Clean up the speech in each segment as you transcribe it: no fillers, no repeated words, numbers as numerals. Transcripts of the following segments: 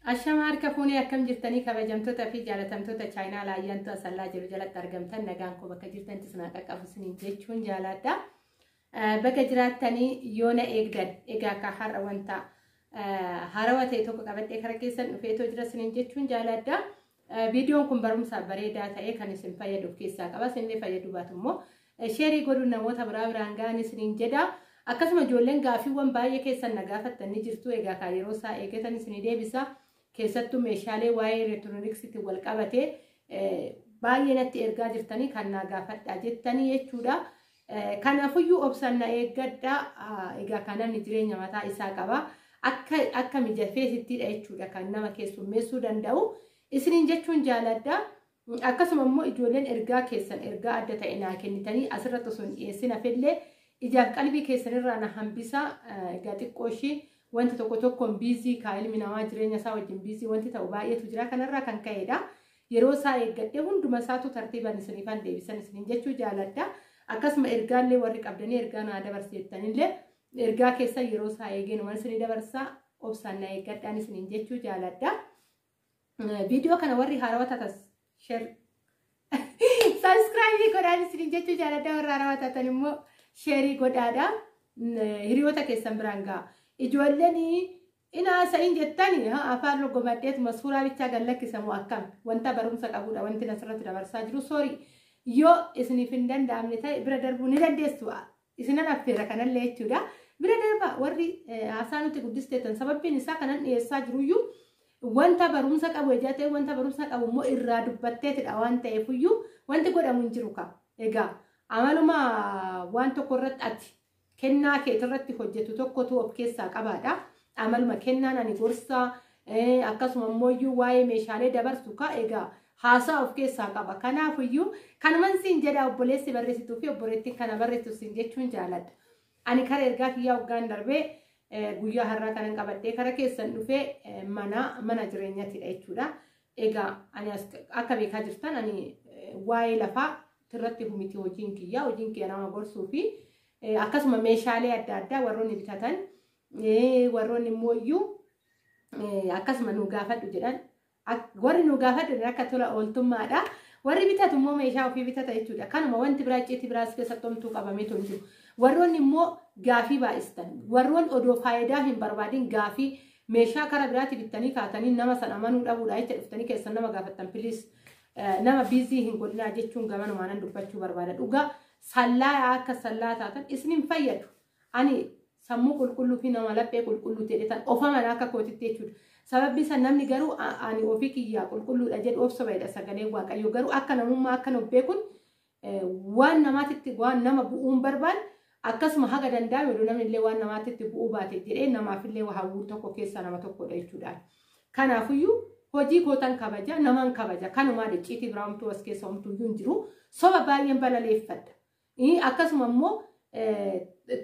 Ashama harka fuunee, akkam jirtanii, kabajamtoota fi jaalatamtoota chaayinaa laayyaantu asallaa jiru jalatti argamtan? Nagaan koo bakka jirtanitti isin haa qaqqabu isiniin jechuun jaaladha. Bakka jiraattanii yoona eegdan, egaa akka har'a wanta haarawaa ta'e tokko qabadhee kara keessan dhufeetoo jira isiniin jechuun jaaladha. Viidiyoon kun barumsa bareedaa ta'e kan isin fayyadu of keessaa qaba. Isinillee fayyaduu baatu immoo share godhuun namoota biraa biraan ga'an isiniin jedha. Akkasuma ijoolleen gaaffiiwwan baay'ee keessan na gaafattan ni jirtu. Egaa kan yeroo isaa eeggatan isinii deebisa. Keessattuu meeshaalee waa'ee elektirooniksiitiin wal qabatee baay'ee natti ergaa jirtanii kan naa gaafadhaa jettanii jechuudha. Kanaafuyyuu obsaan na eeggadhaa. Egaa kan namni jireenya mataa isaa qaba. Akka mijafeesittidha jechuudha kan nama keessummeessuu danda'u. Isiniin jechuun jaaladha. Akkasuma immoo ijoolleen ergaa keessan ergaa adda ta'e naa kennitanii asirratti osoo hin dhiyeessin hafillee ijaaf qalbii keessanirraa na hambisaa. Egaa xiqqoo ishii wanti tokko tokkoon busy kaa, ilmi namaa jireenya isaa wajjin busy wanti ta'u baay'eetu jira, kanarraa kan ka'edha. Yeroo isaa eeggadhee hunduma isaatu tartiibaan isiniifan deebisan isiniin jechuu jaaladha. Akkasuma ergaallee warri qabdanii ergaa naa dabarseettanillee ergaa keessan yeroo isaa eegeen waan isinii dabarsaa, obsaan na eeggadhaan isiniin jechuu jaaladha. Viidiyoo kana warri haarawaa taatas share, subscribe godhaan isiniin jechuu jaaladha. Warra haarawaa taatan immoo share godhaadha. Hiriyoota keessan biraan ga'a. Ijoolleen ina haasa'in jettani afaan roggomadheetuma suuraa bichaa gad lakkisamu akkam? Wanta barumsa qabudha wanti asirratti dabarsaa jiru. Sorry, yoo isiniif hin danda'amne ta'e bira darbuu ni dandeessu. Isinan affeera kanallee jechuudha. Bira darba warri haasaa nuti guddisteetan, sababbiin isaa kanan dhiyeessaa jiruyyuu wanta barumsa qabu ejaa ta'e, wanta barumsa qabu immoo irraa dubbatteetidha waan ta'eefuyyuu wanti godhamu hin jiru ka. Egaa amaluma waan tokko irratti ati kennaa keetirratti hojjetu tokkotu of keessaa qabaadha. Amaluma kennaan ani gorsaa, akkasuma immoo waa'ee meeshaalee dabarsu ka egaa haasaa of keessaa qaba. Kanaafiyyuu kanuman siin jedha, obboleessi barreessituu fi obboleettiin kana barreessitu siin jechuun jaaladha. Ani kara ergaa kiyyaa hoggaan darbee, guyyaa har'aa kanan qabadhee kara keessan dhufee mana jireenyatidha jechuudha. Egaa ani akka beekaa jirtan ani waa'ee lafaa irratti miti hojiin kiyyaa. Hojiin kiyya nama gorsuu fi akkasuma meeshaalee adda addaa warroonni bitatan, warroonni immoo iyyuu akkasuma nu gaafadhu jedhan, warri nu gaafadhu akka tola ooltummaadha. Warri bitatu immoo meeshaa ofii bitata jechuudha. Kanuma, wanti biraa icciitii biraas keessatti homtuu qabamee hin jiru. Warroonni immoo gaafii baay'istan, warroonni odoo faayidaa hin barbaadin gaafii meeshaa karaa biraatti bittanii kaatanii nama san amanuu dhabuudha jecha dhuftanii keessan nama gaafattan, please nama busy hin godhinaa jechuun gamanumaan dubbachuu barbaada. Dhugaa sallaa akka sallaa taatan isin hin fayyadu. Ani sammuu qulqulluu fi nama laphee qulqulluu ta'e ofaman akka kootitti jechuudha. Sababni isaa namni garuu ani ofii kiyyaa qulqulluudha jedhu of sobeedha sagalee Waaqayyo. Garuu akka namummaa akka nuuf beekun waan namaatitti waan nama bu'uun barbaad, akkasuma haga danda'ame oduu namni illee waan namaatitti bu'uu baate jedhee namaafillee hawwuu tokko keessaa nama tokkodha jechuudha. Kanaafiyyuu hojii kootan kabaja, naman kabaja. Kanumaa icciitii biraa homtuu as keessa homtuu iyyuu hin jiru. Soba baay'een balaleeffadha. Akkasuma immoo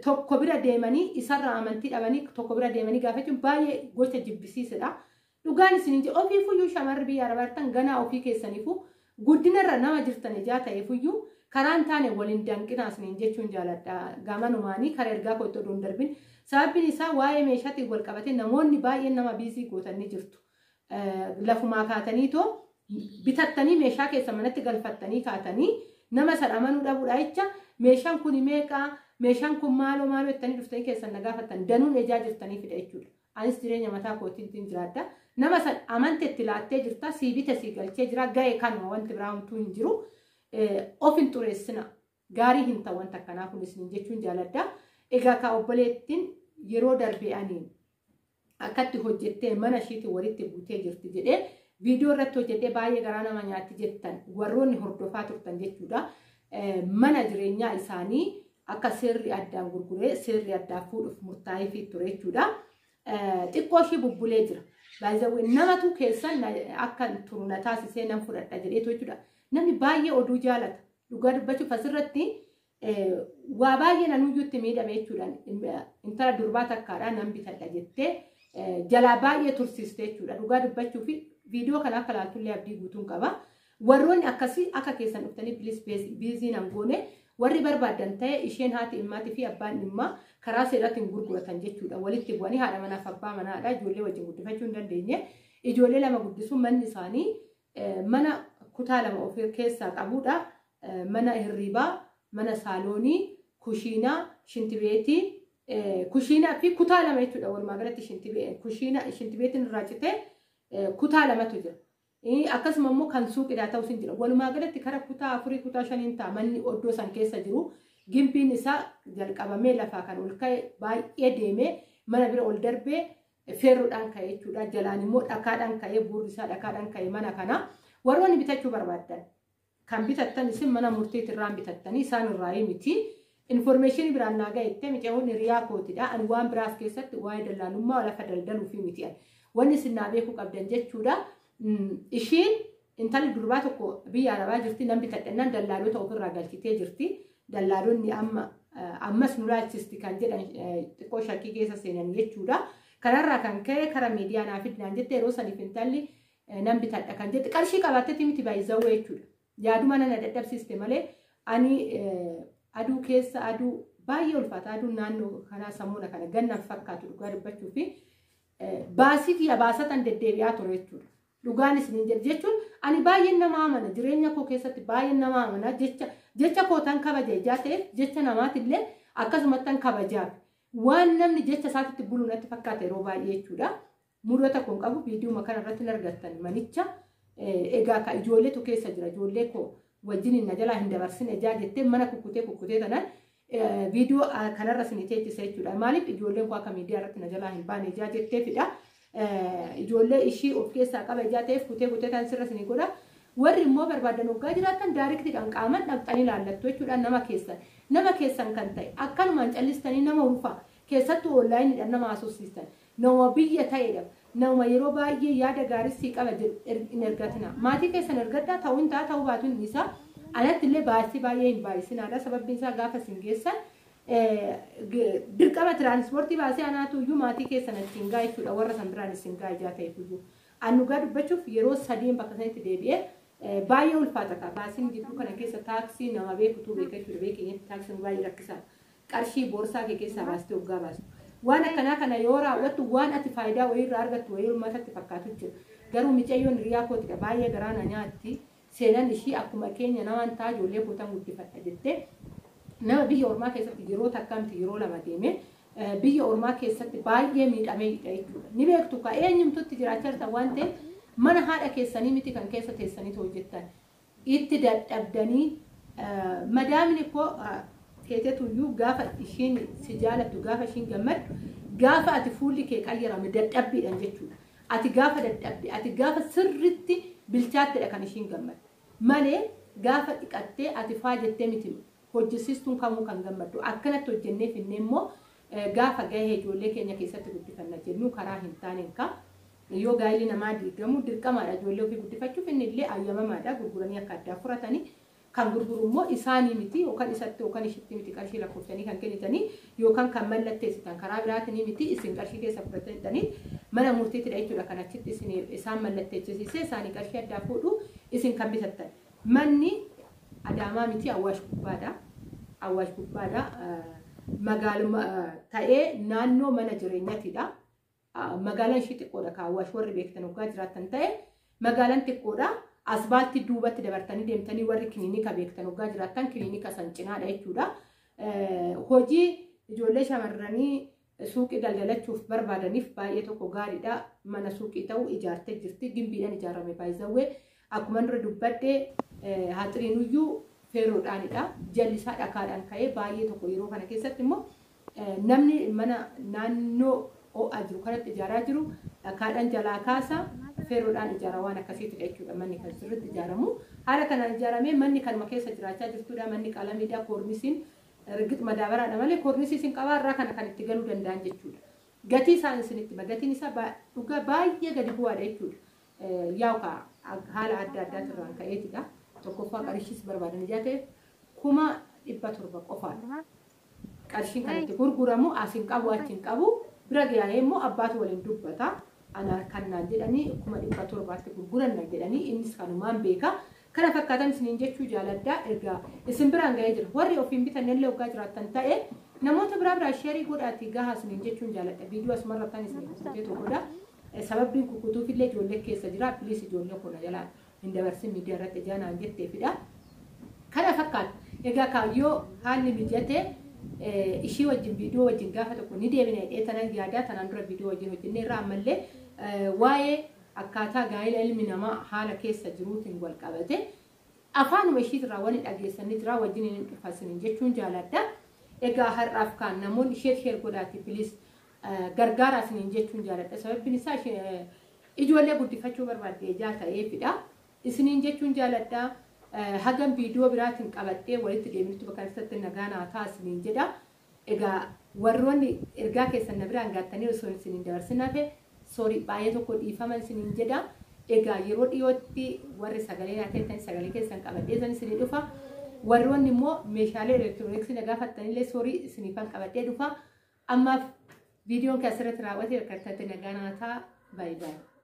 tokko bira deemanii isarraa amantii dhabanii tokko bira deemanii gaafachuun baay'ee gocha jibbisiisedha. Dhugaan isin jedhu, ofiifuyyuu shamarri biyya arabaa jirtan ganaa ofii keessaniifuu guddinarra nama jirtan ijaa ta'eefuyyuu karaan taane waliin danqinaa isiniin jechuun jaaladha. Gamanumaanii karaa ergaa koo itti oduu hin darbin. Sababbiin isaa waa'ee meeshaatiin wal qabatee namoonni baay'een nama busy gootan ni jirtu. Lafumaa kaatanii too bitattanii meeshaa keessa manatti galfattanii kaatanii nama san amanuu dhabuudha jecha meeshaan kun meeqaa, meeshaan kun maaloo maaloo jettanii dhuftanii keessan na gaafattan danuun ejaa jirtanii fida jechuudha. Anis jireenya mataa kootiin jiraadha. Nama san amante itti laattee jirta, sii bite, sii galchee jira, ga'e, kanuma, wanti biraa homtuu hin jiru. Of hin xureessina. Gaarii hin ta'u wanta akkanaa kun isin jechuun jaaladha. Egaa ka obboleettiin yeroo darbe ani akkatti hojjettee mana ishiitiin walitti buutee jirti jedhee viidiyoo irratti hojjedhee baay'ee garaa nama nyaatti jettan warroonni hordofaa turtan jechuudha. Mana jireenyaa isaanii akka seerri addaan gurguree seerri addaan fuudhuuf murtaa'eefii ture jechuudha. Xiqqoo ishii bubbulee jira. Baay'ee namatu keessan akka turu na taasisee nan fudhadha jedheetu jechuudha. Namni baay'ee oduu jaalata. Dhugaa dubbachuuf asirratti waa baay'ee nanuyyuutti miidhame jechuudha. Intala durbaa takkaadhaa nan bitadha jettee jalaa baay'ee tursiiste jechuudha. Dhugaa dubbachuuf viidiyoo kana akka laaltullee abdii guutuun qaba. Warroonni akkasii akka keessan dhuftanii please busy nan goone. Warri barbaadan ta'e, isheen haati dhimmaatii fi abbaan dhimmaa karaa seeraatiin gurguratan jechuudha. Walitti bu'anii haadha manaaf abbaa manaadha, ijoollee wajjin guddifachuu hin dandeenye. Ijoollee 2 guddisuun manni isaanii mana kutaa 2 of keessaa qabudha. Mana hirribaa, mana saaloonii, kushiinaa, shintibeetii, kushiinaa fi kutaa 2 jechuudha. Walumaa galatti shintibeetiin irraa citee kutaa 2tu jira. Akkasuma immoo kan suuqiidhaa ta'us hin jira. Walumaa galatti kara kutaa 4 kutaa 5 ta'a manni oddoo san keessa jiru. Gimbiin isaa jalqabamee lafaa kan ol ka'e baay'ee deemee mana bira ol darbee feerroodhaan ka'e jechuudha. Jalaan immoo dhakaadhaan ka'ee buurri isaa dhakaadhaan ka'e mana kana. Warroonni bitachuu barbaaddan kan bitattan isin mana murtiitirraan bitattanii isaan irraa miti. Informeeshinii biraan naa ga'ettee micaa'oon hiriyaa kootidha. Ani waan biraas keessatti waa'ee dallaalummaa lafa daldaluu fi miti. Wanni isin naa beekuu qabdan jechuudha. Ishiin intalli durbaa tokko biyya Arabaa jirti nan bitadhannaan dallaalota ofirraa galchitee jirti. Dallaalonni ammas nu laalchisti kan jedhan xiqqoo shakkii keessa seenan jechuudha. Kanarraa kan ka'e karaa miidiyaa naa fidnaan jette yeroo saniif intalli nan bitadha kan jette qarshii qabaattetti miti baay'izawwee jechuudha. Yaaduma nana dadhabsiiste malee ani aduu keessa aduu baay'ee ulfaata aduun naannoo kanaa sammuuna kana gannan fakkaatu dhugaa dubbachuu fi baasii kiyya baasatan deddeebi'aa ture jechuudha. Dhugaan isiniin jedhu jechuun ani baay'een nama amana jireenya koo keessatti baay'een nama amana jecha kootaan kabaja ijaa ta'eef jecha namaatillee akkasumattan kabajaaf waan namni jecha isaatitti bulu natti fakkaata yeroo baay'ee jechuudha. Mudata kun qabu viidiyoo kana irratti hin argattan manicha egaa ka ijoolleetu keessa jira ijoollee koo wajjin na jalaa hin dabarsine ijaa jettee mana kukkutee tanan viidiyoo kanarra isin teechise jechuudha. Maaliif ijoolleen koo akka miidiyaa irratti na jalaa hin baane ijaa jetteefidha. Ijoollee ishii of keessaa qaba ijaa ta'eef kutee tan sirra isin godha. Warri immoo barbaadan hoggaa jiraatan daayirektiidhaan qaaman dhaqxanii laallattu jechuudha nama keessan. Nama keessan kan ta'e akkanumaan callistanii nama rufaa keessattuu onlaayiniidhaan nama haasofsiistan. Nama biyya ta'edha. Nama yeroo baay'ee yaada gaarii sii qaba jedhu hin ergatina. Maatii keessan ergadhaa ta'uu hin ta'a ta'uu baatuun isaa alatti illee baasii baay'ee hin baay'isinaadha. Sababbiin isaa gaafa isin geessan dirqama tiraanspoortii baasee anaatu iyyuu maatii keessan achiin gaa jechuudha. Warra san biraan isin gaa ijaa ta'eef iyyuu. An dhugaa dubbachuuf yeroo 3 bakka sanitti deebi'ee baay'ee ulfaata ta'a. Baasiin gidduu kana keessa taaksii nama beekutu beeka jechuudha. Beekeenyatti taaksiin baay'ee rakkisaadha. Qarshii boorsaa kee keessaa baastee hoggaa baastu. Waan akkanaa kana yoo raawwattu waan ati faayidaa wayiirraa argattu wayii uummatatti fakkaatu jira. Garuu micayyoon hiriyaa kootidha. Baay'ee garaa na nyaatti. Seenaan ishii akkuma keenya namaan ta'a ijoollee kootan guddifadha jettee nama biyya ormaa keessatti yeroo takka miti yeroo 2 deemee biyya ormaa keessatti baay'ee miidhamee jechuudha. Ni beektu ka eenyumtutti jiraachaa jirtan waan ta'eef mana haadha keessanii miti kan keessa teessanii hojjettan. Itti dadhabdanii madaamni koo teetetuyyuu gaafa ishiin si jaalattu gaafa ishiin gammaddu gaafa ati fuulli kee qayyarame dadhabbiidhaan jechuudha. Ati gaafa dadhabde ati gaafa sirritti bilchaattedha kan ishiin gammaddu. Malee gaafa dhiqattee ati faa jettee miti hojjisiistuun kamuu kan gammaddu. Akkanatti hojjennee finnee immoo gaafa gahee ijoollee keenya keessatti guddifanna jennu karaa hin taaneen ka. Yoo gaa'illi namaa diigamu dirqamaadha ijoollee ofii guddifachuuf inni illee ayyamamaadha gurguranii akka addaa furatanii. Kan gurguru immoo isaanii miti yookaan isatti yookaan ishitti miti qarshii lakkoofsanii kan kennitanii yookaan kan mallatteessitan karaa biraatiin miti isin qarshii keessa fudhatanii mana murtiitidha jechuudha. Kan achitti isin isaan mallatteessisee isaanii qarshii addaa fuudhu isin kan bitattan. Manni Adaamaa miti Awwaash gubbaadha. Awwaash gubbaadha. Magaaluma ta'ee naannoo mana jireenyatidha. Magaalaan ishii xiqqoodha. Kan Awwaash warri beektan hoggaa jiraattan ta'e magaalaan xiqqoodha. Asbaaltii duubatti dabartanii deemtanii warri kiliinika beektan hoggaa jiraattan kiliinika san cinaadha jechuudha. Hojii ijoollee shamarranii suuqii daldalachuuf barbaadaniif baay'ee tokko gaariidha. Mana suuqii ta'u ijaartee jirti. Gimbiidhaan ijaarame baay'izawwee. Akkuma dura dubbadde haxiriinuyyuu feeroodhaanidha. Jalli isaa dhakaadhaan ka'ee baay'ee tokko yeroo kana keessatti immoo namni mana naannoo ho'aa jiru kanatti ijaaraa jiru dhakaadhaan jalaa kaasa feeroodhaan ijaara waan akkasiitidha jechuudha. Manni kan sirriitti ijaaramu. Haala kanaan ijaaramee manni kanuma keessa jiraachaa jirtudha. Manni qalamiidha. Koornisiin rigit madaabaraadha malee koornisiin qabaa irraa kana kan itti galuu danda'an jechuudha. Gatii isaan isinitti hima. Gatiin isaa dhugaa baay'ee gadi bu'aadha jechuudha. Yaa'u haala adda addaatirraan ka'eetidha. Tokkoffaa qarshiis barbaadan ijaa ta'eef 700,000 qofaadha. Qarshiin kan itti gurguramu as hin qabu achi hin qabu bira ga'ee immoo abbaatu waliin dubbata. Ana kannaan jedhanii 700,000 gurguranna jedhanii innis kanumaan beeka. Kana fakkaatan isiniin jechuu jaaladha. Egaa isin biraan ga'ee jira. Warri ofiin bitannellee hoggaa jiraattan ta'e namoota biraa biraa sheerii godhaatii gahaa isiniin jechuun jaaladha. Viidiyoo asumarra tan isiniin hojjetu godha. Sababbiin kukkutuufillee ijoollee keessa jira. Please, ijoollee kun jalaa hin dabarsin miidiyaa irratti jaanaan jetteefidha. Kana fakkaata. Egaa kaayyoo haalli mijate ishii wajjin viidiyoo wajjin gaafa tokko ni deebina jedhee tanan yaadaa. Tanaan dura viidiyoo wajjin hojjennee irraa ammallee waa'ee akkaataa gaa'ela ilmi namaa haala keessa jiruutiin wal qabate afaanuma ishiitirraa wani dhageessanii jira wajjin hin dhufasinin jechuun jaaladha. Egaa har'aaf kaan namoonni share share godhaati, please, gargaaraa isiniin jechuun jaaladha. Sababbiin isaa ijoollee guddifachuu barbaadde ijaa ta'eefidha. Isiniin jechuun jaaladha. Hagam viidiyoo biraatiin qabadhee walitti deemnutti bakka keessatti nagaa naa ta'a isiniin jedha. Egaa warroonni ergaa keessan na biraan gaattanii osoo isiniin dabarsin hafe, sorry, baay'ee tokko dhiifama isiniin jedha. Egaa yeroo dhiyootti warri sagalee naa ta'an sagalee keessan qabadhee san isinii dhufa. Warroonni immoo meeshaalee elektirooniksii na gaafattanillee, sorry, isiniifan qabadhee dhufa. Ammaaf viidiyoon kan asirratti raawwate bakka nagaa naa ta'a. Baay'ee baay'ee.